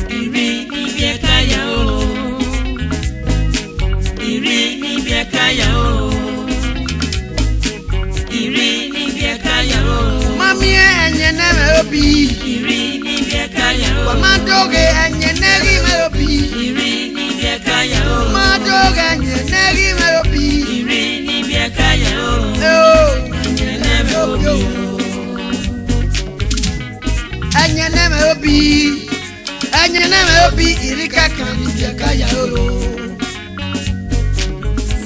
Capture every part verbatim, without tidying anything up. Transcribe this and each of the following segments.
Iri ni biẹ ka ya o. Iri ni biẹ ka ya o. Iri ni biẹ ka ya o. Ma miẹn ẹyẹn ne ẹmwẹ obi. Iri ni biẹ ka ya o. Wa ma doghe ẹyẹn ne ẹghe mwẹ obi. Iri ni biẹ ka ya o. Ma doghe ẹyẹn ne ẹghe mwẹ obi. Iri ni biẹ ka ya o. Ẹyẹn ne ẹmwẹ obi o. Ẹyẹn ne ẹmwẹ obi, ẹyẹn ne ẹmwẹ obi, iri kẹkan ni biẹ ka ya oro.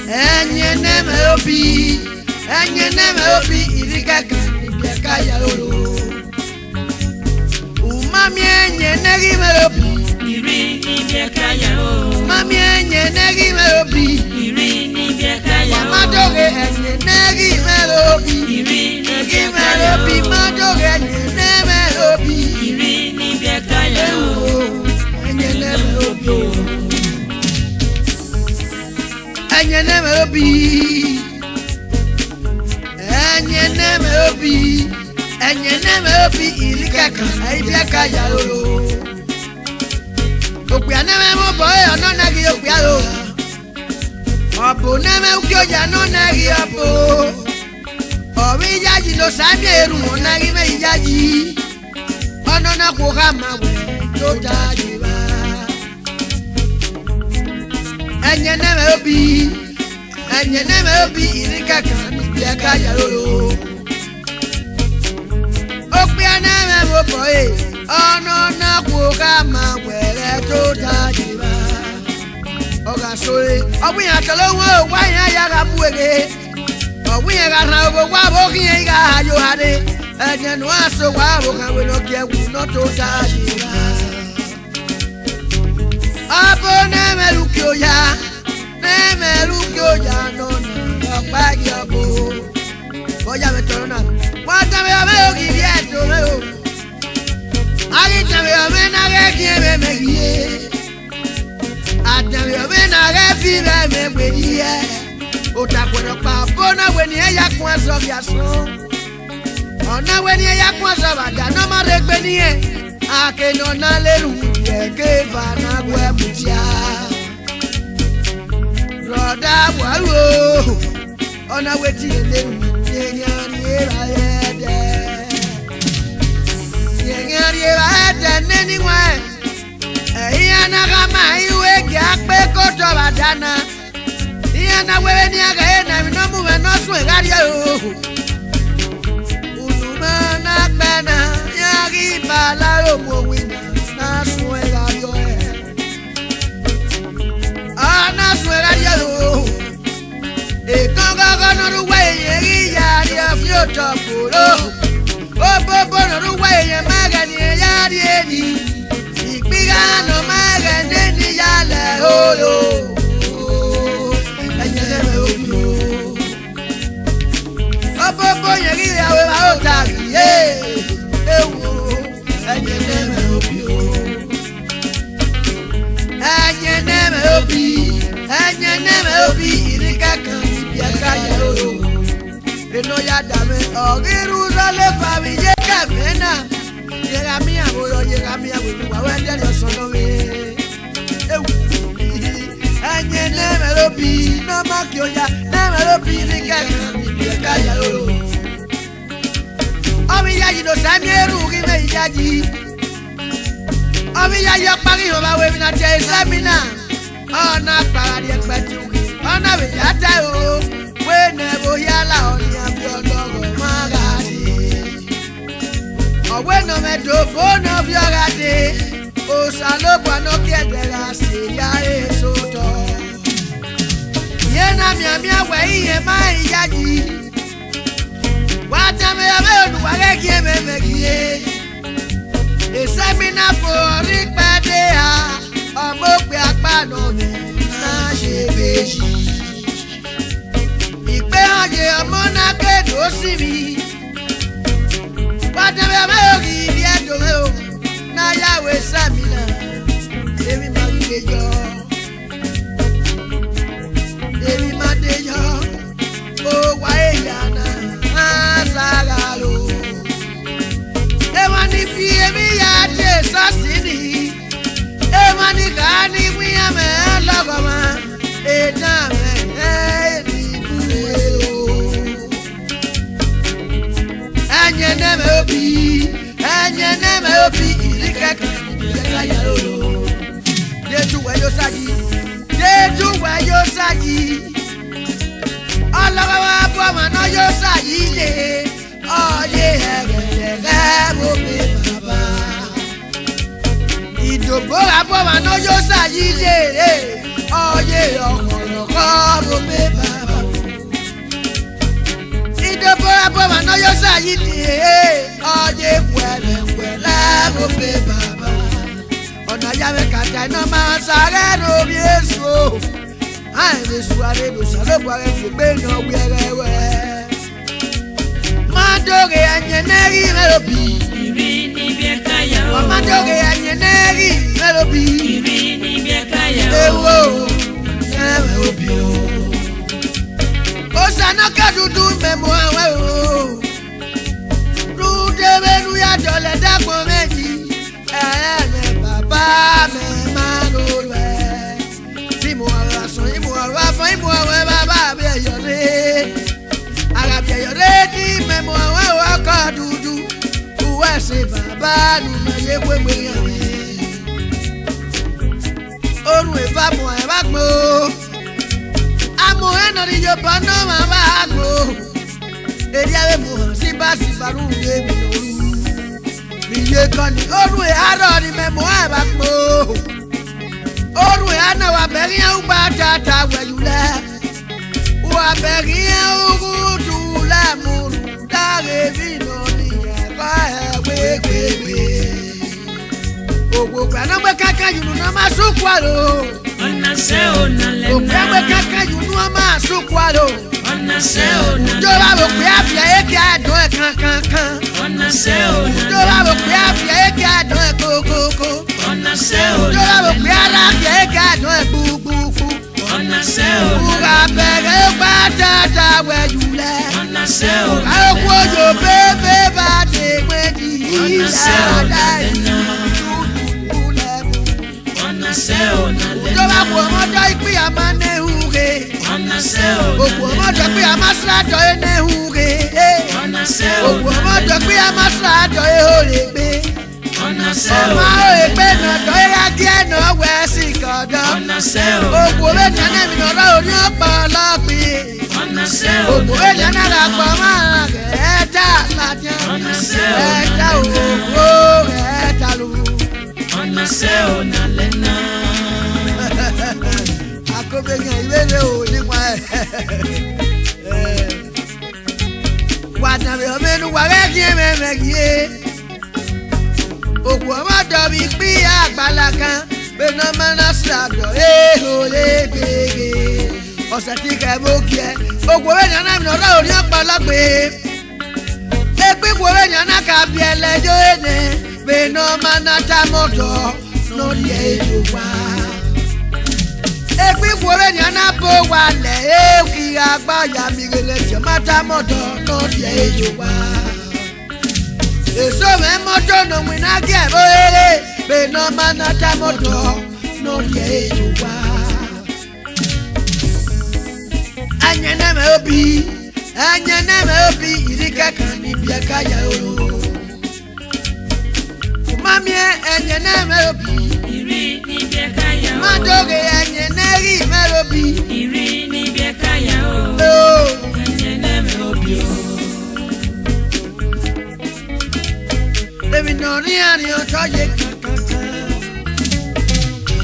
Ẹyẹn ne ẹmwẹ obi, ẹyẹn ne ẹmwẹ obi, iri kẹkan ni biẹ ka ya oro. U ma miẹn ẹyẹn ne ẹghe mwẹ obi. Iri ni biẹ ka ya o. Ma miẹn ẹyẹn ne ẹghe mwẹ obi. Iri ni biẹ ka ya o. Wa ma doghe ẹyẹn ne ẹghe mwẹ obi. Iri ni biẹ ka ya o. Ẹghe mwẹ obi, ma doghe ẹyẹn ne ẹmwẹ obi. Iri ni biẹ ka ya o. Ẹyẹn ne ẹmwẹ obi o. Ẹyẹn ne ẹmwẹ obi. Ẹyẹn ne ẹmwẹ obi. Ẹyẹn ne ẹmwẹ obi, iri kẹkan, ẹ i biẹ ka ya oro. Okpia ne ẹmwẹ mwẹ obọ ẹre, ọ nọ na ghi okpia ro. Ọbo ne ẹmwẹ ukioya, ọ nọ na ghi ọbo. Ọ vbe iyayi ne Osa miẹn erhunmwu, ọ na ghi mwẹ iyayi. Ọ nọ na khuo kha ma wẹ tota ye evba. Ẹyẹn ne ẹmwẹ obi, ẹyẹn ne ẹmwẹ obi, iri kẹkan ni biẹ ka ya oro. Okpia ne ẹmwẹ mwẹ obọ ẹre, ọ nọ na khuo kha ma wẹ tota ye evba. Ọ gha sẹ ọre, ọ wẹ iran tọlọ ohẹn owa iran ya gha mu eghe. Ọ wẹ iran gha rhan ovbi owa vbe ọ khian gha ha ye oha rre. Ẹghẹ ne uan sẹ owa vbe okhan wẹ ne ọ gie ẹwu ne ọ tota ye evba. Ọbo ne ẹmwẹ ru uki oya, ne ẹmwẹ ru uki oya nọ na, ọkpa ghi ọbo. Vbe ọ ya mwẹ tọn na, wa danmwehọ mwẹ oghi rhie ẹdẹ mwẹ o. A ghi danmwehọ mwẹ ne a ghẹ khian mwẹ mẹ rhie. A danmwehọ mwẹ ne a ghẹ fi vbe mwẹ werriẹ. Otakhwẹrhọkpa ọbo na wẹ ne irẹn ya kuan zọ vbe asọn. Ọ na wẹ ne irẹn ya kuan zọ vbe ada ne ọ ma rre egbe ne irẹn. A ke ne ọ na lele uwẹ ke eva na gu ẹe mudia. Brother, wa ru o, ọ na wẹ te irẹn lele uwẹ, irẹn khian rri evba ẹdẹ. Irẹn khian rri evba ẹdẹ nene iwẹn. Ẹ i iran na gha ma iru egia Na wẹ vbene iran ghẹ re na, emwi ne ọ mu mwẹ ne ọ suẹn gha rrie o. Unu ma na kpẹ na, iran ghi ma la aro mu owi na, na suẹn gha rrie ọe. A na suẹn gha rrie o. Ekọghọghọ ne ọ rre uwa ẹre ghi ya rrie ọfiotọ foro. Obobo ne ọ rre uwa ẹre ma ghẹ ne irẹn ya rrie ni. Ikpigha ne ọ ma ghẹ ne eni ya lẹ oro. Ẹyẹn ne ẹmwẹ obi o. Obobo yẹn ghi ya ru evba ota rrie. Ewo, ẹyẹn ne ẹmwẹ obi o. Ẹyẹn ne ẹmwẹ obi, ẹyẹn ne ẹmwẹ obi, irẹn kẹkan ibi ẹka ya oro. Eno ya da mwẹ, ọ ghi rre uzọla eva vbe iye kẹmẹ na. Ye gha miẹn avbe oro, ye gha miẹn avbe enu, wa wẹ dẹrriọ sẹ ọnọ mwẹ. Ewu, ẹyẹn ne ẹmwẹ obi, ne ọ ma kie oya, ne ẹmwẹ obi, irẹn kẹkan ibi ẹka ya oro. Ọmọ iyayi ne Osa miẹn erhunmwu ghi vbe iyayi. Ọmọ iyayi ọkpa ghi họn vbe aro emwi ne a tie ẹre sẹmina. Ọ na kpara rhie ẹkpẹti uhi, ọ na vbe ya tae o. Wẹ ne ẹvbo hia la ọnian viọ ọlọghọmwa gha dee. Ọ wẹ ne ọ mwẹ do fo ne ọ viọ gha dee. Osanobua ne ọ kie ẹdẹ gha si ya ẹre sẹ otọ. Iye na mianmian wẹ irẹn ma iyayi. Wa tama mwẹ, ọvbehe ne uwa ghẹ gie mwẹ, mẹ gie. Esẹmina fo ọre ikpẹdẹ a, ọmọ okpia kpa nọ mwẹ na ye vbe yi. Ikpe họn ye ọmọ na ke do si vbi. Wa tama mwẹ, ọvbehe ghi rhie do mwẹ o, ne a ya ru esẹmina, emwi ma ghi vbe yọ. Emwi ma de yọ, owa ehia na, a sa gha ro. Emwa ni fi emwi ya die esọsi ni, emwa ni kha ni mu iran mwẹ lọghọmwa, edan mwẹ eni bu ero. Ẹyẹn ne ẹmwẹ obi, ẹyẹn ne ẹmwẹ obi, irẹn kẹkan ibi ẹka ya oro. Jesu wẹ ye Osa yi, Jesu wẹ ye Osa yi. Ọlọghọmwa bu ọmwa ne ọ ye Osa yi le, ọ ye ẹghẹdẹghẹ vbe obọ Baba. Idobo gha bu ọmwa ne ọ ye Osa yi le, ọ ye ọkhọlọkhọ vbe obọ Baba. Idobo gha bu ọmwa ne ọ ye Osa yi le, ọ ye khuẹlẹkhuẹlẹ vbe obọ Baba. Ọna ya mwẹ ka tae ne ọ ma sa ghẹ ne ovbi eso. Aẹn vbe sua vbe ne Osanobua ghẹ fi egbe ne ọ wiẹghẹ ruẹ. Ma do ghe ẹyẹn ne ẹ ghi mwẹ obi. Irẹn ni biẹ ka ya o. Ọ ma do ghe ẹyẹn ne ẹ ghi mwẹ obi. Irẹn ni biẹ ka ya o. Ewo, ẹ mwẹ obi o. Osa ne ọ ka dudu mẹ mu ẹ ruẹ o. Rhunmwuda vbene u ya dọlọ ẹdẹ agbọn mwẹ yi, ẹ mwẹ baba mẹ ma gho ruẹ. Te imuhanmwẹ asọn, imuhanmwẹ afọn, imuhanmwẹ baba vbe ẹyọ rre. A gha vbe ẹyọ rre, te imẹ muhanmwẹ ruẹ ọkọ dudu. Uwẹ sẹ baba ne u ma ye khuegbe yan mwẹ. Orhun eva mu ẹn vbe agbọn o. Amu ẹn nọ rri iyobọ ne ọmwa vbe agbọn o. Erriọ vbe mu họn sibaziba ru vbe emwi ne ọ ru. Vbe iye kọni, orhun eha rrọọ ne imẹ mu ẹn vbe agbọn o. Orhun eha na wa bẹghe iran ugba tata wẹ ye ulẹ. Wa bẹghe iran ughudu lẹ mu rhunmwuda ghe emwi ne ọ rri ẹkọ ẹvbo egbe egbe. Okhuo okpia ne ọ gbe kankan ye unu ne ọ ma sẹ ukhu aro. Ọna sẹ o na lẹ na. Okpia gbe kankan ye unu ọ ma sẹ ukhu aro. Ọna sẹ o na lẹ na. Udo vbe aro okpia viẹ eke a dọn ẹn kankankan. Ọna sẹ o na lẹ na. Udo vbe aro okpia viẹ eke a dọn ẹn kokoko. Ọna sẹ o na lẹ na. Udo vbe aro okpia ra viẹ eke a dọn ẹn gbugbugbu. Ọna sẹ o na lẹ na. U gha bẹghe ugba tata wẹ ye ulẹ. Ọna sẹ o na lẹ na. U gha okhuo yo bebe ba de wẹ di. Ọna sẹ o na lẹ na. Ọna sẹ o na lẹ na. Udo vbe okhuo ọmọdọ ikpia ma ne ughe. Ọna sẹ o na lẹ na. Okhuo ọmọdọ ikpia ma sra dọ ene ughe. Ọna sẹ o na lẹ na. Okhuo ọmọdọ ikpia ma sra dọ ehore gbe. Ọma ho egbe ne ọdọ, I gha gie ne ọ wẹ sikẹ ọdọ. Okhuo vbenian na emwi ne ọ rrọọ orhiọn ọkpọlọ kpee. Okhuo vbenian na gha kpọnmwa ghẹ ta ladian, ghẹ ta okhuo, ghẹ ta lu. Akobe yan ivbe rre o, ni wa. Wa danmwehọ vbene uwa ghẹ khian ẹmwẹ mwẹ gie. Okhuo ọmwa dọvbe ikpia agbalakan, vbene ọ ma na sẹ adọ ehole gege. Ọ sẹtin khẹ vbe ogiẹ, okhuo vbenian na emwi ne ọ rrọọ orhiọn ọkpọlọ kpee. Ekpikhuo vbenian na ka biẹlẹ yo enẹ, vbene ọ ma na tama ọdọ ne ọ rhie ye owa. Ekpikhuo vbenian na bu owa lẹ, e ghi gha gba ya mighele ẹse, ọ ma tama ọdọ ne ọ rhie ye owa. Eso mwẹ ẹmọtọ ne ọ winna gie ẹvbo rere, vbene ọ ma na tama ọdọ ne ọ rhie ye owa. Ayẹn ne ẹmwẹ obi, ayẹn ne ẹmwẹ obi, irri kẹkan ni biẹ ka ya oro. Ma miẹn ayẹn ne ẹmwẹ obi, irri ni biẹ ka ya oro. Ma doghe ayẹn ne ẹghẹ mwẹ obi, irri ni biẹ ka ya oro. Oh. Ayẹn ne ẹmwẹ obi o. Emwi ne ọ rhian rhian otọ ye kankankan.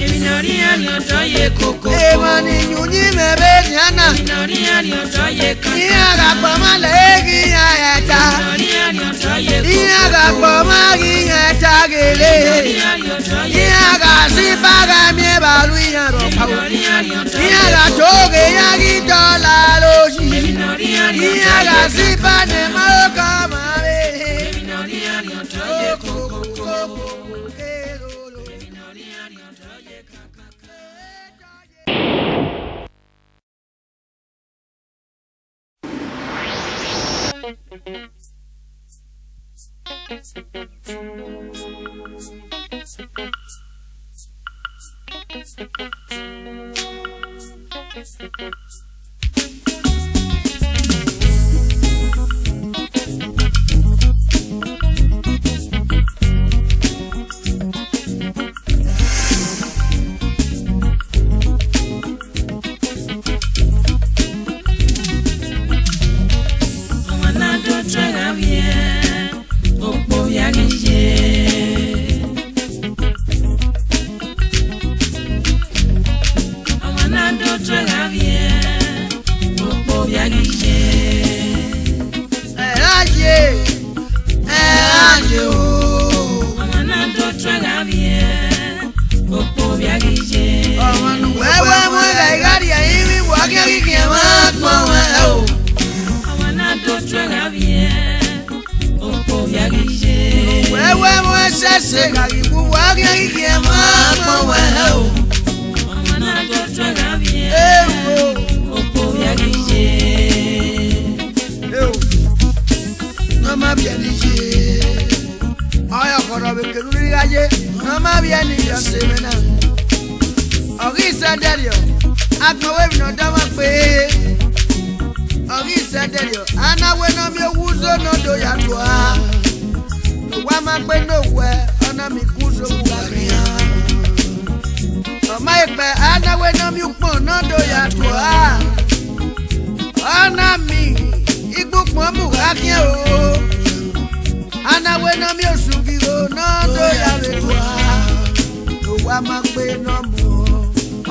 Emwi ne ọ rhian rhian otọ ye kokoko. Emwa ni yin uyinmwẹ vbenian na. Emwi ne ọ rhian rhian otọ ye kankankan. Iran gha kpọnmwa lẹ ghi iran ẹta. Emwi ne ọ rhian rhian otọ ye kokoko. Iran gha kpọnmwa ghi iran ẹta gele. Emwi ne ọ rhian rhian otọ ye kankankan. Iran gha si ba gha miẹn evba ru iran rhọkpa. Emwi ne ọ rhian rhian otọ ye kokoko. Iran gha to ghe iran ghi dọlọ oyi. Emwi ne ọ rhian rhian otọ ye kankankan. Iran gha si ba ne ma okọ ma vbe. Emwi ne ọ rhian rhian otọ ye kokoko. Ọmwa na do tuẹ gha vbiẹ, okpo vbia ghi ye. Ọmwa na do tuẹ gha vbiẹ, okpo vbia ghi ye. Ẹ gha ye, ẹ gha ye o. Ọmwa na do tuẹ gha vbiẹ, okpo vbia ghi ye. Ọmwa ne uwẹ wẹ ẹmwẹ gha I gha rhie rinmwian, wa khian ghi khian mwa agbọn ruẹ o. Ọmwa na do tuẹ gha vbiẹ, okpo vbia ghi ye. Wẹ wẹ ẹmwẹ sẹsẹ gha ghi wu, wa khian ghi khian mwa agbọn ruẹ o. Ọmwa na do tuẹ gha vbiẹ, okpo vbia ghi ye. Eo, ne ọ ma vbiẹ ni ye. Ọre ọkhọrhọ vbe kere urhi gha ye, ne ọ ma vbiẹ ni ye ọse mwẹ na. Ọ ghi sẹ ẹdẹrriọ, agbọn wẹ emwi ne ọ da ọmwa kpe. Ọ ghi sẹ ẹdẹrriọ, a na wẹ ne ọ miẹn owa uzo ne ọ do ya tua. Ne owa ma gbe ne owẹ, ọ na miẹn iku uzo vbe uwa khian. Ọ ma he kpẹ, a na wẹ ne ọ miẹn ukpọn ne ọ do ya tua. Ọ na miẹn igbukpọn mu gha khian o. A na wẹ ne ọ miẹn osungigo ne ọ do ya vbe tua. Ne owa ma gbe ne ọ mu,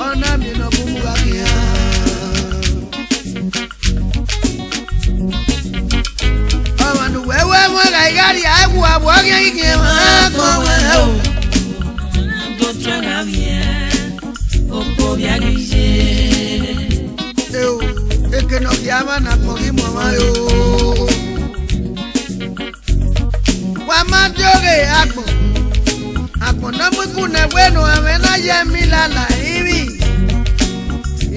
ọ na miẹn ne ọ bu mu gha khian. Ọmwa ne uwẹ wẹ ẹmwẹ gha I gha rhie ẹwu, avbe ọ ghian ghi khian mwa agbọn ruẹ o. Ọmwa na do tuẹ gha vbiẹ, okpo vbia ghi ye. Eo, eke ne ọ khian mwa ne agbọn ghi mu ọmwa ro. Wa ma doghe agbọn, agbọn ne ọ mu ikun nẹ wẹ ne uwanmwẹ na ye emila la rinmwi.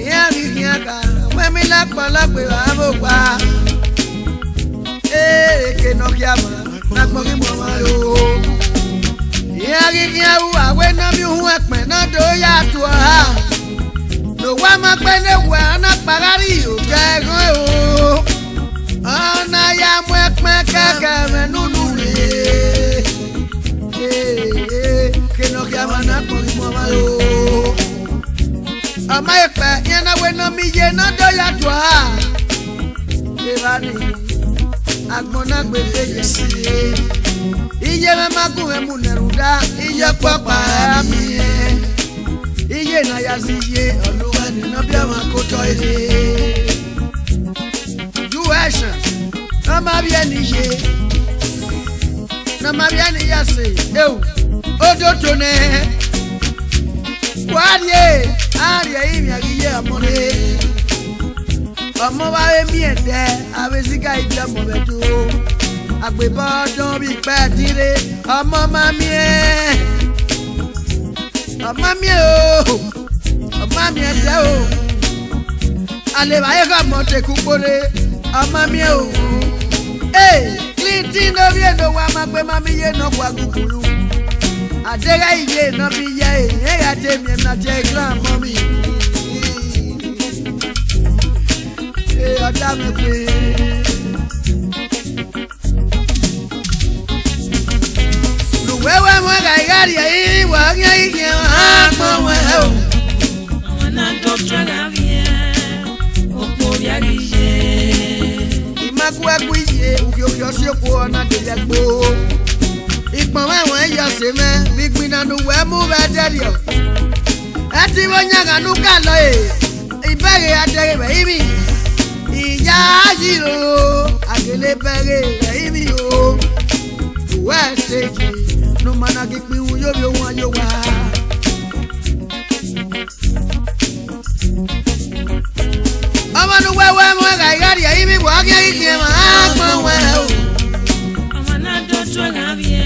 Iran ghi khian ka wẹ emila kpọlọ gbe vbe avbe owa. Ee, eke ne ọ khian mwa ne agbọn ghi mu ọmwa ro. Iran ghi khian ru avbe ne ọ miẹn uhunmwu ẹkpẹn ne ọ do ya tua. Ne owa ma gbe ne owẹ, ọ na kpagha rri otọ ẹghọn o. Ọ na ya mu ẹkpẹn kẹkẹ mwẹ ne unu rre. Ee, Ọ ma kpẹ, iran na wẹ ne ọ miẹn iye ne ọ do ya tua. Evba nii, agbọn na gbe ghe ye si. Iye mwẹ ma gu mwẹ mu nẹ rhunmwuda iye ọkpọkpa ra miẹn. Iye ne a ya zẹ iye, ọna uwẹ nii ne ọ biẹ ọmwa ke otọ ẹre. Uwẹ ẹsan, ne ọ ma vbiẹ ne iye, ne ọ ma vbiẹ ne iye a sẹ, eo, odoto nẹ. Wa rrie, a rrie ivbian ghi ye ọmọ rre. Ọmọ vbe miẹn ẹdẹ, avbe ziga i biẹ ọmọ vbe do. Agbebọ dọn vbe ikpẹ ẹdin rre, ọmọ ma miẹn. Ọ ma miẹn o, ọ ma miẹn ẹdẹ o. A levba ye khọ ọmọ te ku kpo rre, ọ ma miẹn o. Ee, Clinton ne ovbi eno wa ma gbe ma miẹn iye ne ọ gua gugu ru. A deghẹ iye ne ọ miẹn iye ẹre, rẹn gha te miẹn ma tie grandmummy. Ee, ọ da mwẹ gbe. Ne uwẹ wẹ mwẹ gha, I gha rhie ẹre, wa khian ghi khian agbọn wẹ o. Ọmwa na do tuẹ gha vbiẹ, okpo vbia ghi ye. I ma gu ẹgu iye, ugiogio si okhuo na de ya gbo. Ikpọnmwẹ ẹwaẹn ya ọse mwẹ, vbe igbinna ne uwẹ mu vbe ẹdẹrriọ. Ẹtin vbe ọyanghan ne u ka lọ e, ibẹghe a dẹghe vbe ivbi. I ya yi ro, a gele bẹghe vbe ivbi o. Uwẹ stage ne u ma na ghi kpihun ye ovbi ohuan ye owa. Ọmwa ne uwẹ wẹ mwẹ gha, I gha rhie ivbi, wa khian ghi khian emwa agbọn wẹ o. Ọmwa na do tuẹ gha vbiẹ,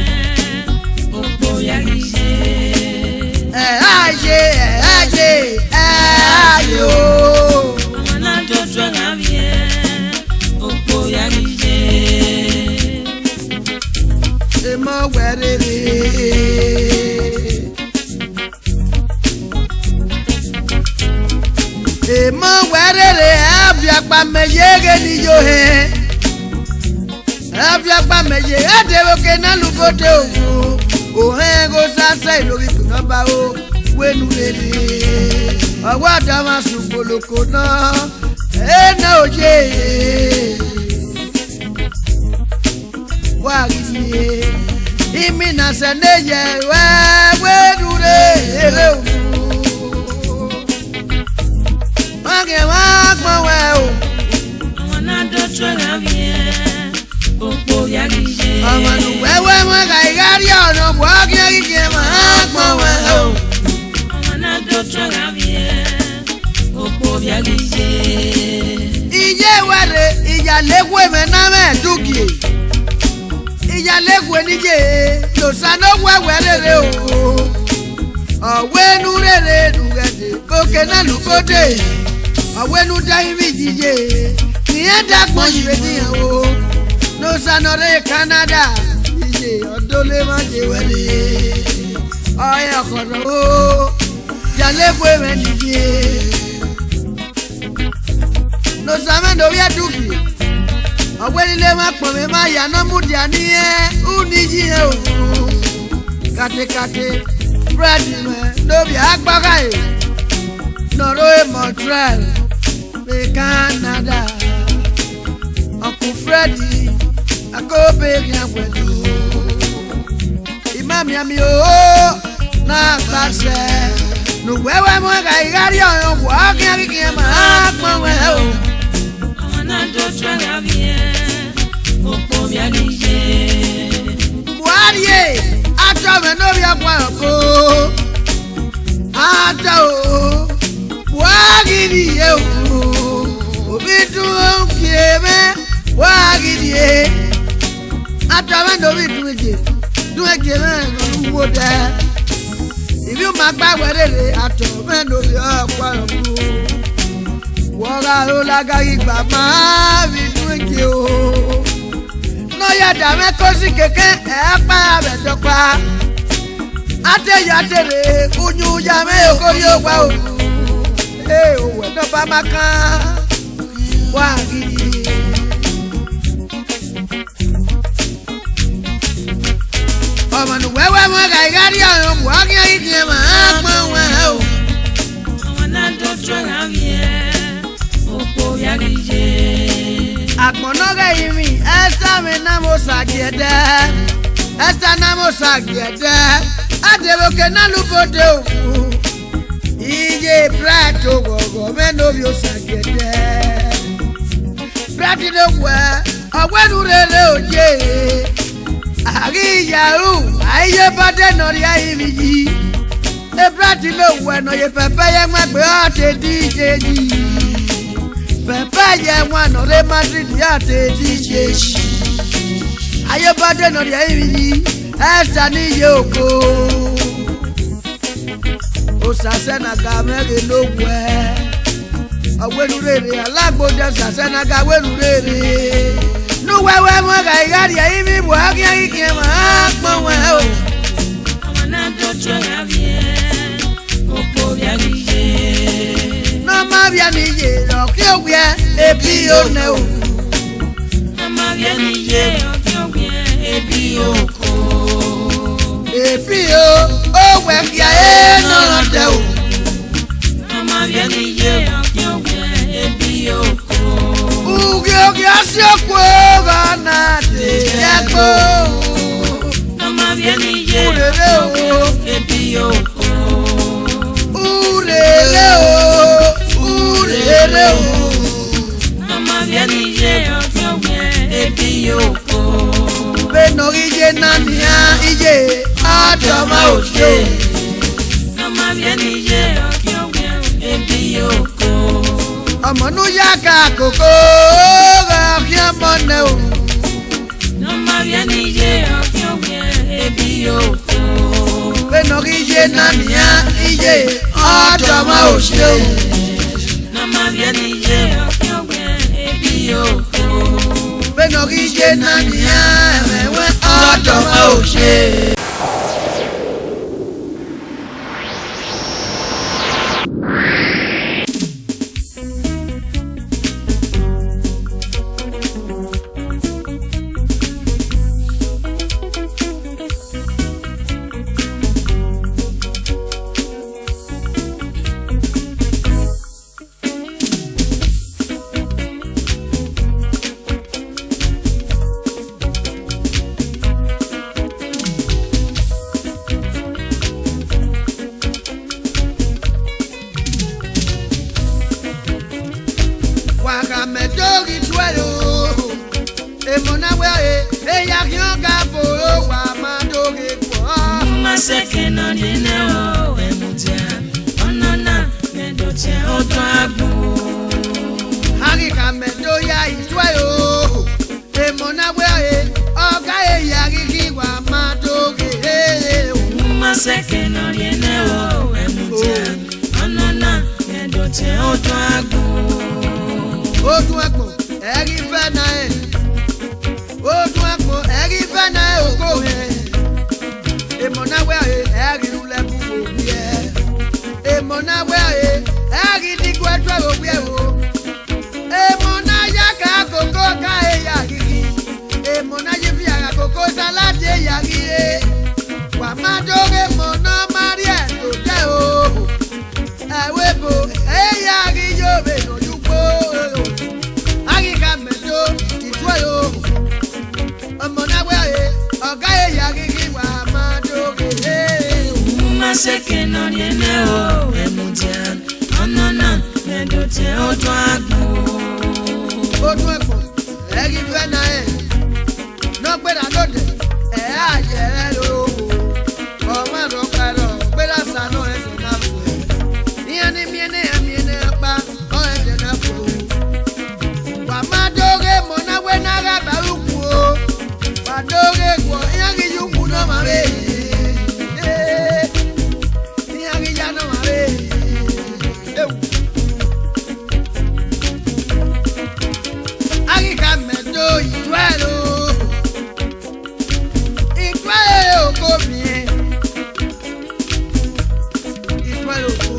okpo ya ghi ye. Ẹ a ye, ẹ a ye, ẹ a ye o. Ọmwa na do tuẹ gha vbiẹ, okpo ya ghi ye. Emọ wẹ rere. Emọ wẹ rere, ẹ viọ ọkpa mẹ ye ghe ne I yo hẹn. Ẹ viọ ọkpa mẹ ye, ẹ de vbe oke na lu gode owo. Ohẹn gho sasẹ, I do ghi kpunu ọba o, wẹ ne u rere. Ọ wa da ọmwa sẹ ugboloko nọ, ena oye. Wa ghi ye, imina sẹ ne ye ruẹ, wẹ ne u rere o. Wa ghi ẹmwẹ agbọn wẹ o. Ọmwa na do tuẹ gha vbiẹ, okpo ya ghi ye. Ọmwa ne uwẹ wẹ mwẹ gha, I gha rhie ọnọ, wa khian ghi khian emwa agbọn wẹ o. Ọmwa na do tuẹ gha vbiẹ, okpo vbia ghi ye. Iye wẹ rre, iyale ekhue mwẹ na mwẹ dugie. Iyale ekhue ne I ye, ne Osa ne ọ wẹ wẹ rere o. Ọ wẹ ne u rere ne u ghẹ de, oke na lu gode. Ọ wẹ ne u da ivbi yi iye, ne irẹn da agbọn yi vbe nian o. Ne Osa ne ọ rre Canada, iye ọ do le mwa ye wẹ rre. Ọ rẹn ọkhọrhọ o, ya lẹ egbe mwẹ ni ye. Ne Osa mwẹ ne ovbi ẹdughi, ọ wẹ ne I le mwa kpọnmwẹ emwa hia ne ọ mudia ne irẹn unu iye o. Katekate, Fred mwẹ ne ovbi Akpọghare, ne ọ rre Montreal, vbe Canada. Uncle Freddy, akobe khian wẹdo. I ma mianmian o, na gba sẹ. Ne uwẹ wẹ mu ẹga, I gha rhie ọnrẹn, wa khian ghi khian ma agbọn wẹ o. Ọmwa na do tuẹ gha vbiẹ, okpo vbia ghi ye. Buhari e, atọ mwẹ ne ovbi ọkpa ọko. Atọ o, wa ghi rhie o, ovbi dun gie mwẹ, wa ghi rhie. Atọ mwẹ ne ovbi dun gie, dun gie mwẹ ne u wo dẹ. Ivbi u ma gba wẹ rere, atọ mwẹ ne ovbi ọkpa ọko. Wẹ ọ gha ro lagha ghi gba ma vbe dun gie o. Ne ọ ya da mwẹ kosi keke, ẹ kpa vbe ẹdẹ ọkpa. A te ya te rre, uyun ya mwẹ oko ye owa o. Ee, owẹ ne ọba ma kan, wa ghi. Ọmwa ne uwẹ wẹ Ẹmwẹ gha gha rrie ọmwa, ọ khian ghi khian ma agbọn wẹ o. Ọmwa na do tuẹ gha vbiẹ, okpo vbia ghi ye. Agbọn ne ọ ghẹ rinmwi, Ẹsta mwẹ ne a vbe Osagiẹdẹ. Ẹsta ne a vbe Osagiẹdẹ. A deghẹ oke na lu obode ofu. Iye Bright oghọghọ mwẹ ne ovbi Osagiẹdẹ. Bright ne owẹ, ọ wẹ ne u rere oye. A ghi ya ru, a i ye bade ne ọ rhie rinmwi yi. E Bright ne owẹ ne ọ ye pẹpẹ ye ẹwaẹn gbe, ọ te DJ yi. Pẹpẹ ye ẹwaẹn ne ọ rre Madrid, ọ te DJ yi. A i ye bade ne ọ rhie rinmwi yi, Ẹsta ne iye oko. Osasẹ na ga mwẹ ghe ne owẹ. Ọ wẹ ne u rere, alagbo de Osasẹ na ga wẹ ne u rere. Ne uwẹ wẹ ẹmwẹ gha i gha rhie rinmwi vbe a khian ghi khian ma agbọn wẹ o. Ọmwa na do tuẹ gha vbiẹ, okpo vbia ghi ye. Ne ọ ma vbiẹ ne iye, ọ khian owiẹ, ebi yo nẹ o. Ne ọ ma vbiẹ ne iye, ọ khian owiẹ, ebi yo. Ebi o, owẹ khian e nọ rọ dẹ o. Ne ọ ma vbiẹ ne iye, ọ khian owiẹ, ebi yo. Ugiogio si okuo gha na de ẹgbo. Ne ọ ma vbiẹ ne iye, urere o, ebi yo. Urere o, urere o. Ne ọ ma vbiẹ ne iye, ọ khian owiẹ, ebi yo. Vbene ọ ghi ye na nian iye, ọ dọmọ oye. Ne ọ ma vbiẹ ne iye, ọ khian owiẹ, ebi yo. Ọmọ ne u ya ka koko, ọ gha khian ọmọ nẹ o. Ne ọ ma vbiẹ ne iye, ọ khian owiẹ, ebi yo. Vbene ọ ghi ye na nian iye, ọ dọmọ oye. Ne ọ ma vbiẹ ne iye, ọ khian owiẹ, ebi yo. Vbene ọ ghi ye na nian ẹmwẹ wẹ, ọ dọmọ oye. Wa gha mẹ do ghi tuẹ ro, emọ na wẹ ọre, eya khian ọga fo ro, wa ma do ghe guọ. Ma sẹ ke nọ rhie nẹ o, ẹmudia, ọnọna, mẹ do tiẹ ọdọ agbọn. A ghi kha mẹ do ya ituẹ ro. Emọ na wẹ ọre, ọga eya ghi ghi wa ma do ghe. Ma sẹ ke nọ rhie nẹ o, ẹmudia, ọnọna, mẹ do tiẹ ọdọ agbọn. Odun agbọn, ẹ ghi fẹ na ẹ. Odun agbọn, ẹ ghi fẹ na ẹ oko hẹ. Emọ na wẹ ọre, ẹ ghi rhulẹ bu owiẹ. Emọ na wẹ ọre, ẹ ghi diguẹ tuẹ vbe owiẹ o. Emọ na ya ka koko ka eya ghi ghi. Emọ na ya ifiagha koko salad eya ghi re. Wa ma do ghe emọ ne ọ ma rhie odẹ o. Ẹvbo ebo, eya ghi yo vbe nọ ye ugbo. A ghi kha mẹ do, ituẹ o. Ọmọ na wẹ ọre, ọga eya ghi ghi wa ma do ghe. Ma sẹ ke nọ rhie nẹ o, ẹmudia, ọnọna, mẹ do tiẹ ọdọ agbọn. Odun ẹkpọ, ẹ ghi fẹ na ẹ. Ne ọ gberra lodẹ, ẹ a yẹ ẹre ro. Ọmwa rhọkpa rọ, gberra sa nọ ẹsẹ na fo. Iran ni miẹn ne iran miẹn ne iran kpa, ọ ẹdẹ na fo. Wa ma do ghe emọ na wẹ ne a gha ba ru ukhu o. Wa do ghe guọ, iran ghi ye ukhu ne ọmwa vbe. Iran ghi ya ne ọmwa vbe. Eu. A ghi kha mẹ do ituẹ ro. Ituẹ oko miẹn. Ituẹ oko.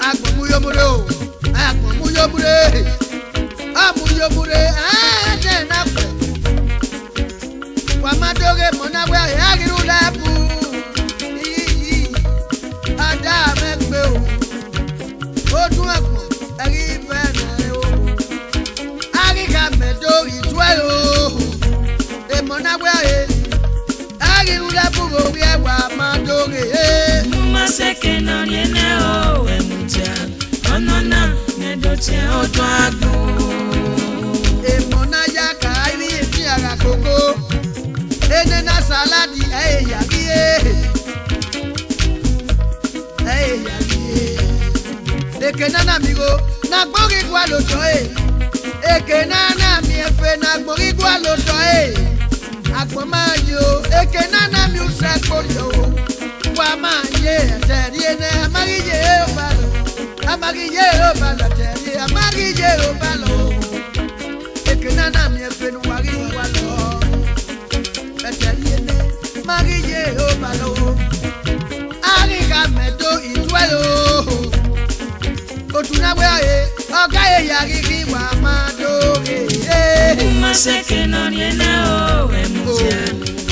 Agbọn mu yo mu re o. Agbọn mu yo mu re. A mu yo mu re. Ẹ, ẹdẹ na fẹ. Wa ma do ghe emọ na wẹ a ghi rhulẹ Oduagbọn, ẹ ghi vẹ nẹ o. A ghi khama Ẹdo, I tuẹ o. Emọ na wẹ ẹre, a ghi rhurẹ bu vbe ovbi ẹwa ma do ghe. Mu ma sẹ ẹkẹ ne ọ rhie nẹ o, ẹ mudia, ọnọna ne do tie Oduagbọn. Emọ na ya ka ivbi efian gha koko, enena salad ẹ i ya ghi re. Ẹ i ya ghi re. Eke na na miẹn igho ne agbọn ghi gualọ otọ ẹre. Eke na na miẹn efe ne agbọn ghi gualọ otọ ẹre. Agbọn ma ye o, eke na na miẹn usẹ kporiọ o. Wa ma ye ẹtẹrhie nẹ, a ma ghi ye ero balọ. A ma ghi ye ero balọ, ẹtẹrhie, a ma ghi ye ero balọ. Eke na na miẹn efe ne uwa ghi gualọ. Ẹtẹrhie nẹ, ma ghi ye ero balọ. A ghi khama Ẹdo, I tuẹ o. Otu na wẹ ẹre, ọ gha re ya ghi ghi wa ma do ghe. Mu ma sẹ ẹkẹ ne ọ rhie nẹ o, ẹ mudia,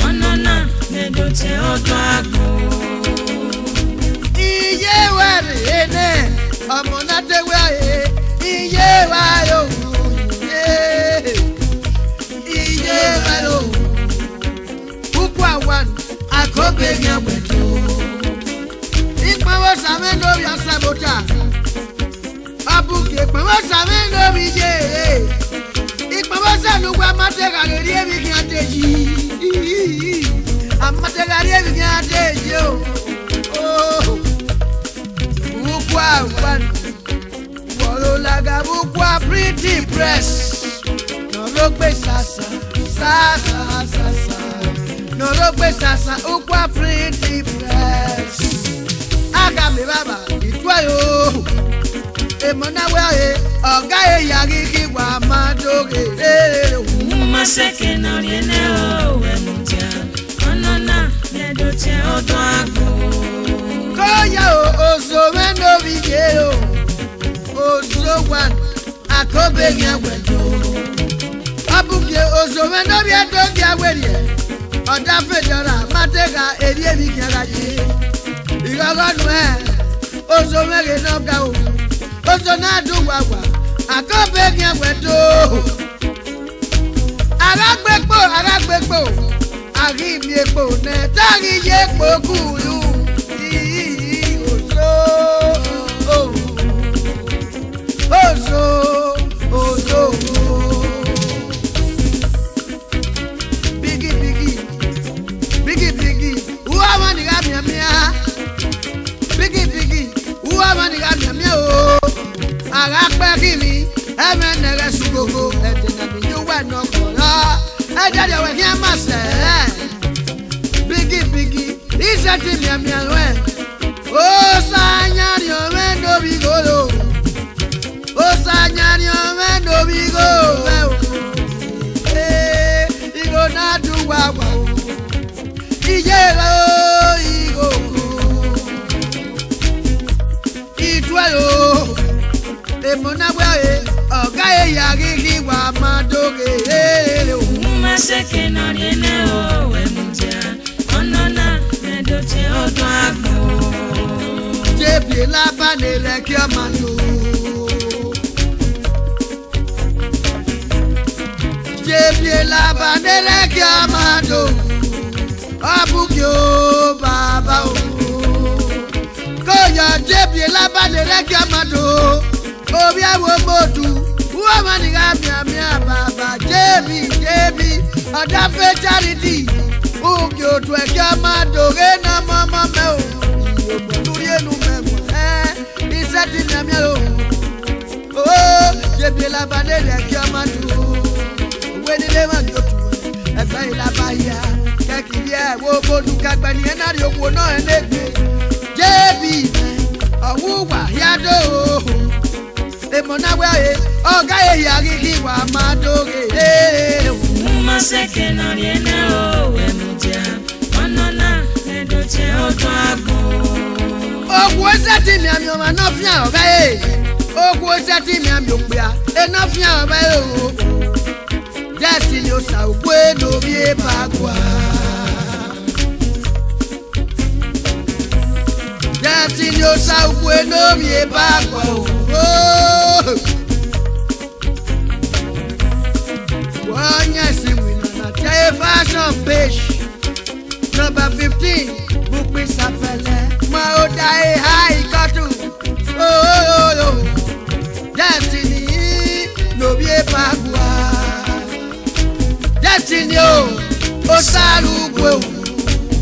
ọnọna ne do tie Oduagbọn. Iye ruẹ rre nẹ, ọmọ na te wẹ ẹre, iye ruẹ ro, iye ruẹ ro. Ukua wan, akobe ghian wẹ do. Ikpọnmwẹ Osa mwẹ ne ovbi Asabota. Ọ bu gie ikpọnmwẹ Osa mwẹ ne ovbi ye. Ikpọnmwẹ Osa ne uwa ma te gha ghe rrie vbe ighian de yi. A ma te gha rrie vbe ighian de yi o. Oh. Ukua wan. Wọrọ lagha vbe ukua Pretty Press. Nọrọgbe sasa, sasa, sasa. Nọrọgbe sasa, ukua Pretty Press. A gha miẹn evbavba, I tuẹ o. Emọ na wẹ ẹre, ọ gha re ya ghi ghi wa ma do ghe. Mu ma sẹ ẹkẹ ne ọ rhie nẹ o, ẹ mudia, ọnọna ne do tie Oduagbọn. Ko ya o, Ozo mwẹ ne ovbi ye o. Ozo wan, akobe ghian wẹ do. Ọ bu gie Ozo mwẹ ne ovbi Ẹdo gia werriẹ. Ọdafẹn dọra ma te gha erriọ emwi khian gha ye. Ighọghọ nuẹn, Ozo mwẹ ghe ne ọ ga o. Ozo na do wawa, akobe ghian wẹ do. A gha gbe kpo, a gha gbe kpo, a ghi miẹn kpo nẹ, te a ghi ye kpo kuru. Ozo, ozo, ozo. Bigi, bigi, bigi, bigi. Uwa mwa ni gha mianmian. Bigi, bigi. Uwa mwa ni gha mianmian o. A gha kpẹ ghi emwi, ẹmwẹ ne ẹghẹ su gogo, ẹdẹ ne a miẹn uwa nọ kọrọ. Ẹdẹ rriọ wẹ khian ma sẹ. Bigi, bigi. I sẹtin mianmian ruẹ. Osa yan rhiọn mwẹ ne ovbi igho ro. Osa yan rhiọn mwẹ ne ovbi igho mwẹ o. Ee, igho na do wawa o. Iye ro igho ko. I tuẹ o. Emọ na wẹ ẹre, ọ gha re ya ghi ghi wa ma do ghe. Mu ma sẹ ẹkẹ ne ọ rhie nẹ o, ẹ mudia, ọnọna ne do tie Oduagbọn. Jebi Elaba ne rẹki ọma do. Jebi Elaba ne rẹki ọma do. Ọ bu gie o baba o. Ko ya Jebi Elaba ne rẹki ọma do. Ovbi ẹvbo Omodu, uwa mwa ni gha mianmian baba, Jebi, Jebi, Ọdafẹn Charity, ugie otu ẹki ọma do ghe ne ọmọmọ mẹ o, ne urhienu mẹ wẹ, ẹ, I sẹtin mianmian o. O, Jebi Elaba ne rẹki ọma do. Uwẹ ni le emwa ni otu ẹgbẹ Elaba hia, kẹki vbiẹ ẹvbo Omodu ka ẹgbẹ ni ẹna rhie okhuo nọ ẹn egbe. Jebi, ọ wu uwa hia do. Emọ na wẹ ẹre, ọ gha re hia ghi ghi wa ma do ghe. Mu ma sẹ ẹkẹ ne ọ rhie nẹ o, ẹ mudia, ọnọna ne do tie Oduagbọn. Okhuo sẹtin mianmian ọmwa ne ọ fian ọvbẹre, okhuo sẹtin mianmian okpia, ẹ ne ọ fian ọvbẹre o. Destiny Osa ugbue ne ovbi eba gua. Destiny Osa ugbue ne ovbi eba gua o.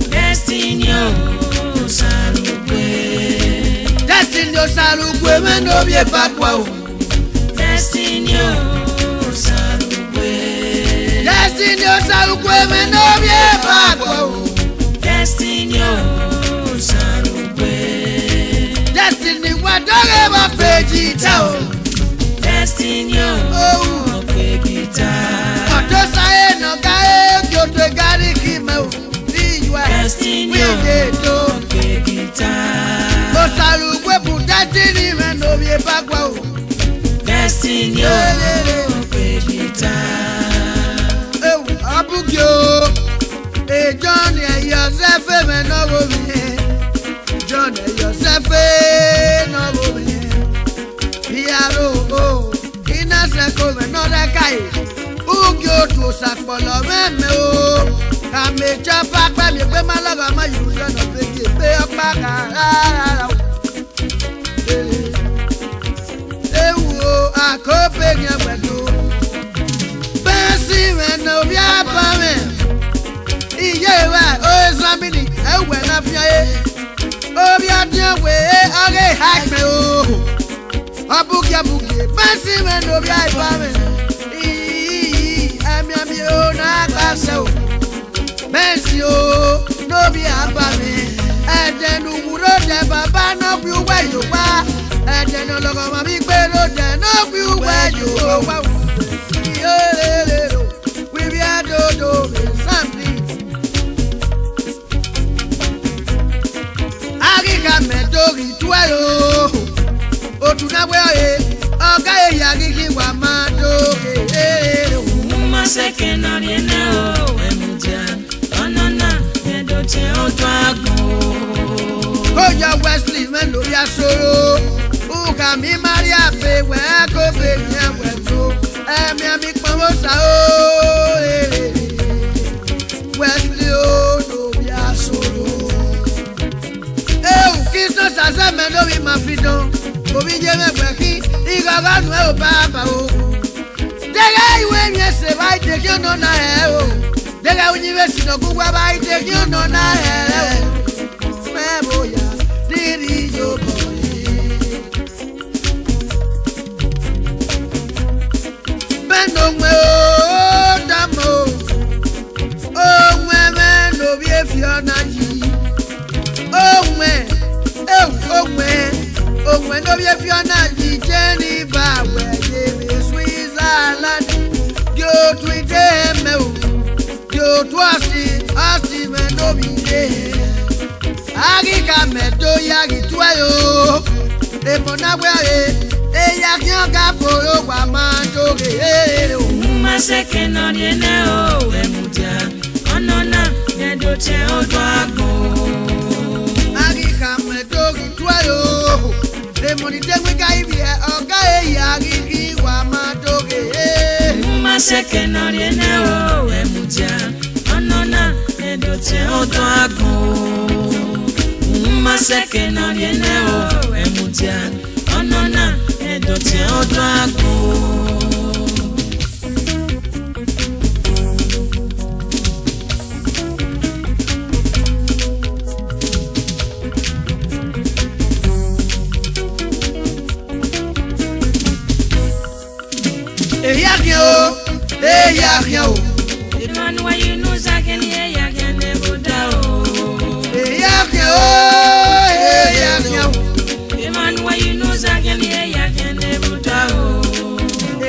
Destiny Osarugue. Destiny Osarugue, mwẹ ne ovbi eva gua o. Destiny Osarugue. Destiny Osarugue, mwẹ ne ovbi eva gua o. Destiny Osarugue. Destiny wa dọghe vbe ọkpejita o. Destiny o, ọkpejita. Ọdosa ẹre ne ọ ga e gie otu egari khin mẹ o. Iyua, Destiny o, wide do. Ọkpejita. Osarugue bu Destiny mwẹ ne ovbi eva gua o. Destiny o, ọkpejita. Ewu, ọ bu gie o. E John Ẹyọsẹfe mwẹ ne ọ gho vbiẹ. John Ẹyọsẹfe ne ọ gho vbiẹ. Iyaro o, I na sẹ ẹko mwẹ ne ọ rre ẹka e. Ugie otu Osakpọlọ mwẹ mẹ o. Ka mẹ chọpa kpẹ miẹn egbe ma lọghọ ma ye ujọ nọ be gie egbe ọkpa gha ra ra ra o. Ewu o, akope ghian wẹ do. Bẹnsi mwẹ ne ovbi aba mwẹ. Iye wa o, Zamini, ẹ wẹ na fian e. Ovbi ọdiọn wẹ ọghe ha ikpẹn o. Ọbugie ọbugie, Bẹnsi mwẹ ne ovbi aba mwẹ. Ii, ẹmianmian o na gba sẹ o. Bẹnsi o, ne ovbi aba mwẹ. Ẹdẹ ne u wu rre odẹ baba ne ọ gbe uwẹ ye owa. Ẹdẹ ne ọ lọghọ ọmwa vbe igbe rre odẹ ne ọ gbe uwẹ ye owa. Iyo, re, re, ro. Wẹ ivbi ẹdodo vbe Zamini. A ghi khama ẹdẹ oghi tuẹ ro. Otu na wẹ ọre, ọ ga re ya ghi khin wa ma do ghe. Uhunmwu ma sẹ ẹkẹn ne ọ rhie nẹ o, ẹ mudia. Ọnọna, ẹ do tie odọ agbọn o. Ko yọ Wesley mwẹ ne ovbi asoro. U khama Maria be wẹ akobe yan wẹ to. Ẹmianmian ikpọnmwẹ Osa o, eh. Wesley o, ne ovbi asoro. Ehu, Kristo sazẹ mẹ ne ovbi ima fi dọn, ovbi iye mwẹ ẹgbẹ khin, ighọghọ nuẹn o baba o. Deghẹ iwinna ese vba i dekhian ọnọna hẹ o. Deghẹ uyinmwẹ sinọgugua vba i dekhian ọnọna hẹ o. Mẹ vbe oya, ne I rhie iyobọ re. Mẹ ne owẹn o, dama o, owẹn mwẹ ne ovbi efiọ na yi. Owẹn, eh, owẹn, owẹn ne ovbi efiọ na yi, Geneva wẹ ye vbe Switzerland. Gie otu ide mẹ o, gie otu ọsi, ọsi mwẹ ne ovbi ide. A ghi khama ẹdẹ oghi a ghi tuẹ o. Emọ na wẹ re, eya khian ọga fo ro wa ma do ghe. Uhunmwu ma sẹ ẹkẹn ne ọ rhie nẹ o, ẹ mudia. Ọnọna, ẹ do tie odọ agbọn o. A ghi khama ẹdẹ oghi tuẹ o. Emọ ni de winga ivbiẹ, ọga eya ghi ghi wa ma do ghe. Uhunmwu ma sẹ ẹkẹn ne ọ rhie nẹ o, ẹ mudia. Ọnọna, ẹ do tie odọ agbọn o. Uhunmwu ma sẹ ẹkẹn ne ọ rhie nẹ o, ẹ mudia. Ọnọna, ẹ do tie odọ agbọn o. Eya khian o, eya khian o. Emmanuel Yunus Akeni, eya khian ne vbe odaro. Eya khian o, eya khian o. Emmanuel Yunus Akeni, eya khian ne vbe odaro.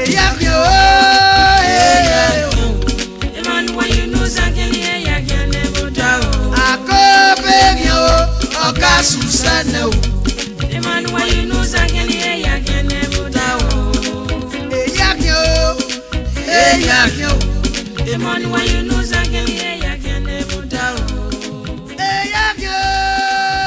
Eya khian o, eya khian o. Emmanuel Yunus Akeni, eya khian ne vbe odaro. Akobe khian o, ọga Susanna o. Emmanuel Yunus Akeni, eya khian ne vbe odaro. Eya khian o, eya khian o. Emmanuel Yunus Akeni, eya khian ne vbe odaro. Eya khian o.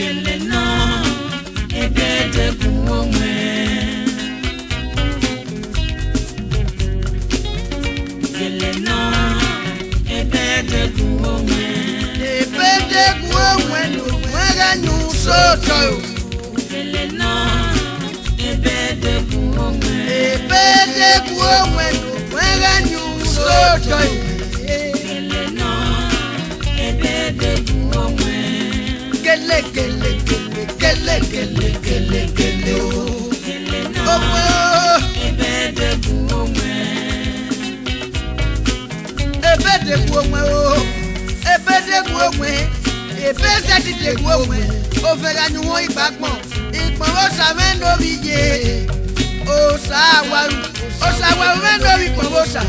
Gele nọ, ebe de gu owẹn. Gele nọ, ebe de gu owẹn. Ebe de gu owẹn ne owẹn gha yin sotọ o. Gele nọ, ebe de gu owẹn. Ebe de gu owẹn ne owẹn gha yin sotọ o. Gele nọ, ebe de gu owẹn. Gele, gele, gele, gele, gele, gele, gele o. Gele nọ, ebe de gu owẹn. Ebe de gu owẹn o, ebe de gu owẹn, ebe zẹdẹ de gu owẹn, ovẹn gha yin uhunmwu igbagbọn, ikpọnmwẹ Osa mwẹ ne ovbi ye, Osa wa ru, Osa wa ru mwẹ ne ovbi ikpọnmwẹ Osa.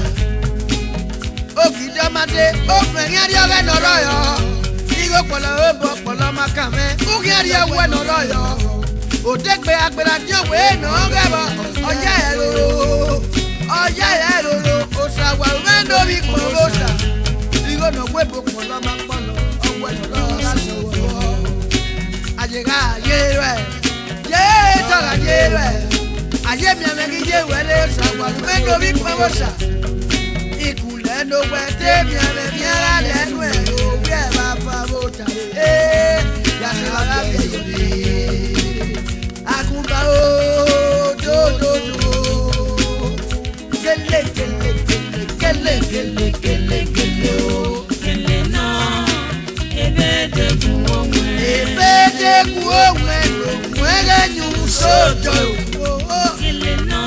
Ogidi ọ ma dee, ovẹn khian rrie ọghẹe ne ọ rrọọ yọ, igho kpọlọ obọ kpọlọ ma kan mwẹ, u khian rrie ọwẹ ne ọ rrọọ yọ. Odegbe a gberra diọn wẹ ne ọ ghẹ vbọ, ọ ya ẹre roro, ọ ya ẹre roro, Osa wa ru mwẹ ne ovbi ikpọnmwẹ Osa. Igho ne ọ wẹ ebo kpọlọ ma kpọlọ, ọ wẹ ne ọ rrọọ gha sẹ vbọ. A ye gha ye ruẹ, ye dọgha ye ruẹ, a ye miẹn mwẹ ghi ye ruẹ re, Osa wa ru mwẹ ne ovbi ikpọnmwẹ Osa. Ikulẹ ne owẹ te miẹn mwẹ, miẹn gha lẹ nuẹn, ovbi ẹvba fa vbe ota. Ee, ya sẹ evba gha viẹ ye ovbi. Agunba o, do, do, do. Gele, gele, gele, gele, gele, gele, gele o. Gele nọ, ebe de gu owẹn. Ebe de gu owẹn, owẹn ghe yin sotọ o. Gele nọ,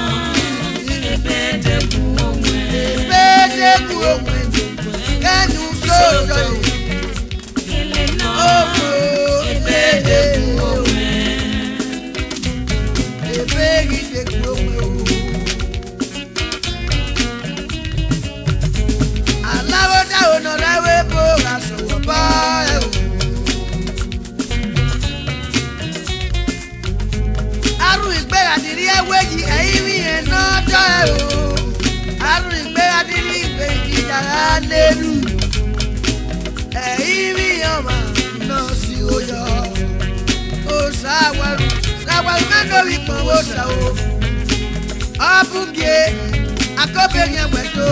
ebe de gu owẹn. Ebe de gu owẹn, owẹn ghe yin sotọ o. Gele nọ, ebe de gu owẹn. Ebe ghi de gu owẹn o. Alaghodaro ne ọ rre ẹvbo ebo gha sẹ vbe ọba ẹre o. Arhunmwuegbe gha dirri ẹvbo yi, ẹ i mwẹ irẹn ne ọ dọe o. Arhunmwuegbe gha dirri igbe yi ya gha lelu. Ẹ i mwẹ irẹn ọmwa ne ọ si igho yọ. Osa wa ru, Osa wa ru mwẹ ne ovbi ikpọnmwẹ Osa o. Ọ bu gie, akobọ eghian wẹ do.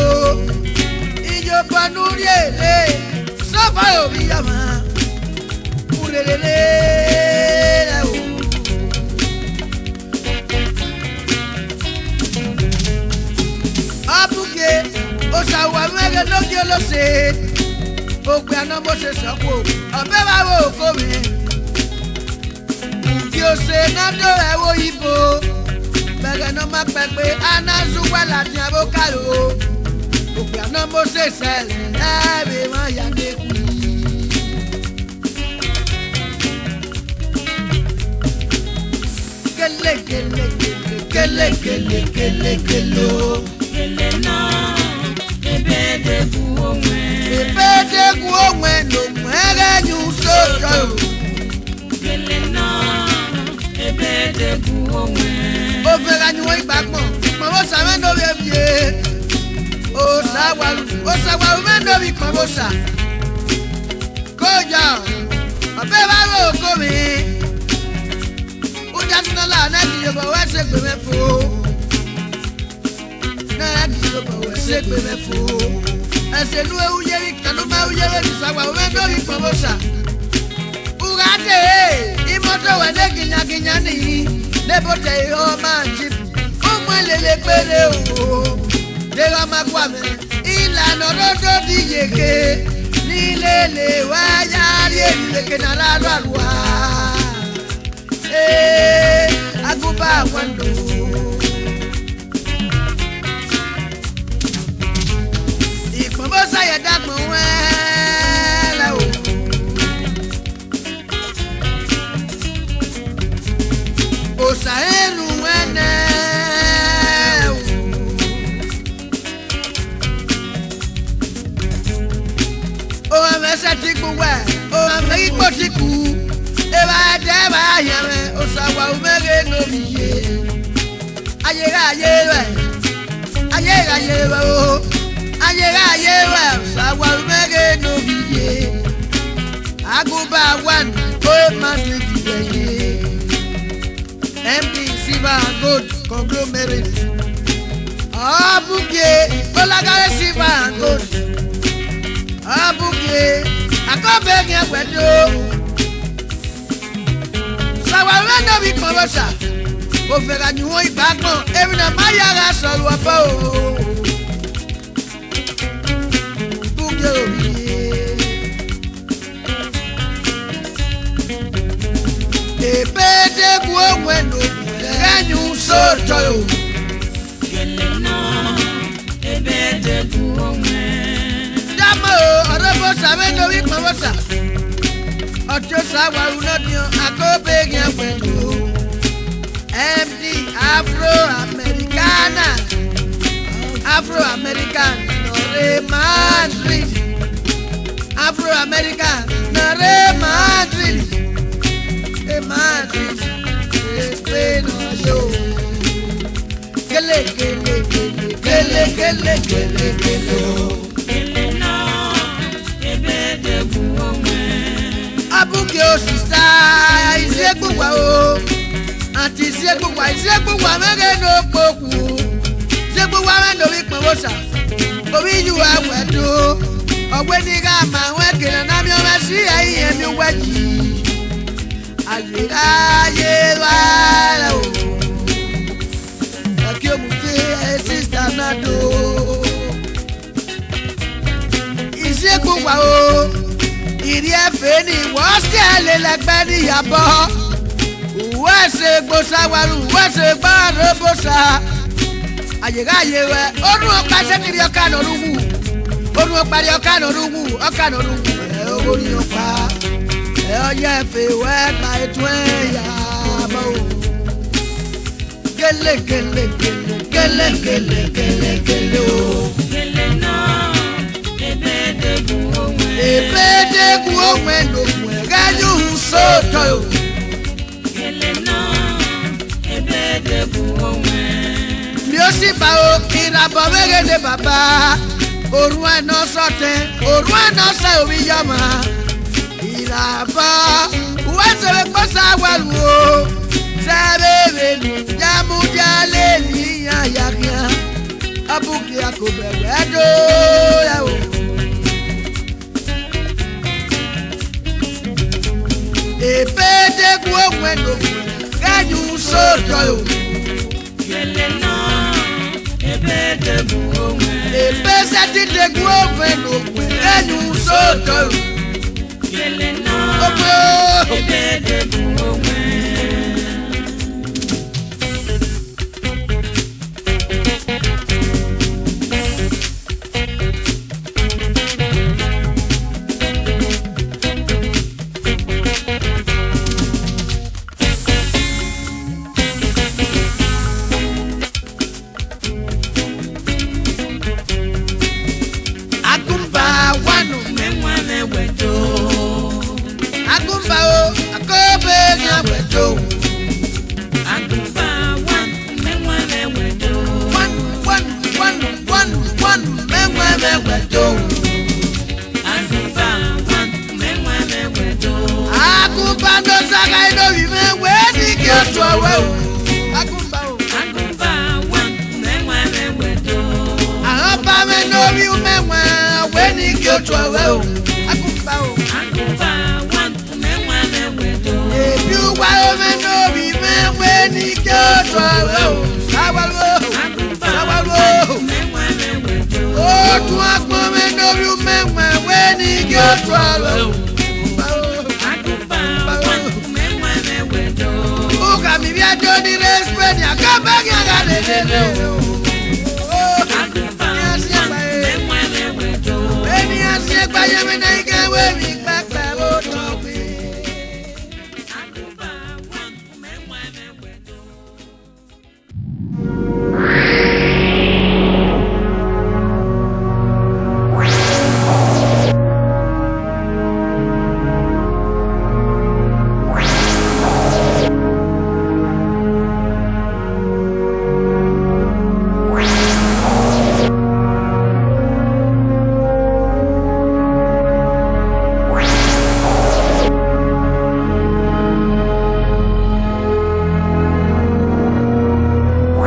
Iyobọ ne u rhie rre, sẹ obọ ovbi iyamwa. U rherere rẹ o. Ọ bu gie, Osa wa mwẹ ghe ne ogie olose. Okpia ne ọ Mosis ọkhuo, ọ bẹ vbe aro oko mwẹ. Ugie ose ne a do ẹvbo oyibo, vbe ẹghẹ ne ọ ma kpẹgbe, a na zẹ uwa ladian vbe okaro. Okpia ne ọ Mosis ẹre, ẹ vbe emwa ya nekhui. Gele, gele, gele, gele, gele, gele, gele o. Gele nọ, ebe de gu owẹn. Ebe de gu owẹn, ne owẹn ghe yin sotọ o. Gele nọ, ebe de gu owẹn. Ovẹn gha yin uhunmwu igbagbọn, ikpọnmwẹ Osa mwẹ ne ovbi ye. Osa wa ru, Osa wa ru mwẹ ne ovbi ikpọnmwẹ Osa. Ko ya, ọ bẹ vbe aro oko mwẹ. Uja sẹ ne ọ la nẹ, ẹ ghi ye obọ wẹ sẹ egbe mwẹ fo. Ne ẹ ghi ye obọ wẹ sẹ egbe mwẹ fo. Ẹse ne u ru ye vbe ikpia ne u ma ru ye vbe Osa wa ru mwẹ ne ovbi ikpọnmwẹ Osa. U gha dee, imoto wẹ ne ginyaginyan nii, ne ebo te ẹre ọ ma ji. U mu ẹn lele kpere o, deghẹ ọ ma gua mwẹ, ila ne ọ rre ododi yeke, ne I lele wa ya rrie emwi leke ne a rha rua rua. Ee, Agunba wa ndo. Ikpọnmwẹ Osa ye ẹdagbọn ruẹn la o. Osa erhunmwu ẹnẹ o. Ohanmwẹ sẹtin kpe uwẹ, ohanmwẹ ghi kpe otikpu, evba ẹdẹ, evba ahianmwẹ, Osa wa ru mwẹ ghe ne ovbi ye. A ye gha ye ruẹ, a ye gha ye ruẹ o, a ye gha ye ruẹ, Osa wa ru mwẹ ghe ne ovbi ye. Agunba wa ndo. Old Madrid, yeah, yeah. M D Silver and Gold Conglomerate. Abugie, Olagare Silver and Gold. Abugie, akọbeghian wẹ do. Sawa mwẹ ne ovbi Ikpọnvbọsa, ovẹn gha yin uhunmwu igba agbọn, emwi ne a ma ya gha sẹ ọre obọ o. Bugie ovbi. Ebe de gu owẹn ne ovbi ghẹ yin uso otọ o. Gele nọ, ebe de gu owẹn. Dama o, ọre Obosa vbe ne ovbi Ikpọnvbọsa. Ọtiosa wa ru nọ diọn, akọbeghian wẹ do. M D Afro Americana. Afro American nọ rre Madrid. Afro American nọ rre Madrid. E Madrid, e Spain, yo. Kele, kele, kele, kele, kele, kele, kele, o. Kele nọ, ebe de gu owẹn. Abugie o sista, Iziegbuwa o. Anti Iziegbuwa, Iziegbuwa mwẹ ghe ne okpokhu. Iziegbuwa mwẹ ne ovbi Ikpọnvbọsa, ovbi iyuwa wẹ do. Ọ wẹ ne I gha ma ruẹ kene a na miẹn ọmwa si ẹre, irẹn miẹn uwẹ yi. Aye gha ye vba o. Ẹki omuke, sista na do. Iziegbuwa o, irhiẹfe ni wẹ ọ si ẹre lele ẹgbẹ ni ya bọ. Uwẹ sẹ egbe Osa wa ru, uwẹ sẹ egbe Arobosa. Aye gha ye ruẹ, orhunmwu ọkpa sẹtin rhie ọka ne ọ rre uwu. Orhunmwu ọkpa rhie ọka ne ọ rre uwu, ọka ne ọ rre uwu, ẹ, orhunmwu ọkpa. Ẹ, ọ ye ẹfe wẹ gba etuẹn ya bọ o. Gele, gele, gele, gele, gele, gele, gele, o. Gele nọ, ebe de gu owẹn. Ebe de gu owẹn ne ovbi ghẹ yin uso otọ o. Gele nọ, ebe de gu owẹn. Miẹn osi ba o, irabọ vbe ghe ne baba. Orhuẹn ne ọ sẹ ọtẹn, orhuẹn ne ọ sẹ ovbi iyọmwa. Irabọ, uwẹ sẹ vbe kpọsa wa ru o. Sẹ vbe vbene ya mudia lele iran ya khian. Abugie akobẹ wẹ do ra o. Ebe de gu owẹn ne ovbi ghẹ yin uso otọ o. Gele nọ, ebe de gu owẹn. Ebe sẹtin de gu owẹn ne ovbi ghẹ yin uso otọ o. Gele nọ, ebe de gu owẹn. Agunba wanu mẹ wan mẹ wẹ do. Agunba o, akobe yan wẹ do. Agunba wanu mẹ wan mẹ wẹ do. Wanu, wanu, wanu, wanu, wanu mẹ wan mẹ wẹ do. Agunba wanu mẹ wan mẹ wẹ do. Agunba ne Osa gha ino vbe mwẹ wẹ ni gie otuẹ ruẹ o. Agunba o. Agunba wanu mẹ wan mẹ wẹ do. Agunba mwẹ ne ovbi mwẹ wan wẹ ni gie otuẹ ruẹ o. Agunba o. Agunba wanu mẹ wan mẹ wẹ do. Ebi uwa mwẹ ne ovbi mwẹ wẹ ni gie otuẹ ruẹ o. Sawalu o. Agunba wanu mẹ wan mẹ wẹ do. Otu agbọn mwẹ ne ovbi mwẹ wan wẹ ni gie otuẹ ruẹ o. Agunba wanu mẹ wan mẹ wẹ do. Uka mi via do ni respect ni akaba ghi aga dede o. Agunba wanu mẹ wan mẹ wẹ do. Eni a si egba ye mwẹ na i ghe wẹ mi gba.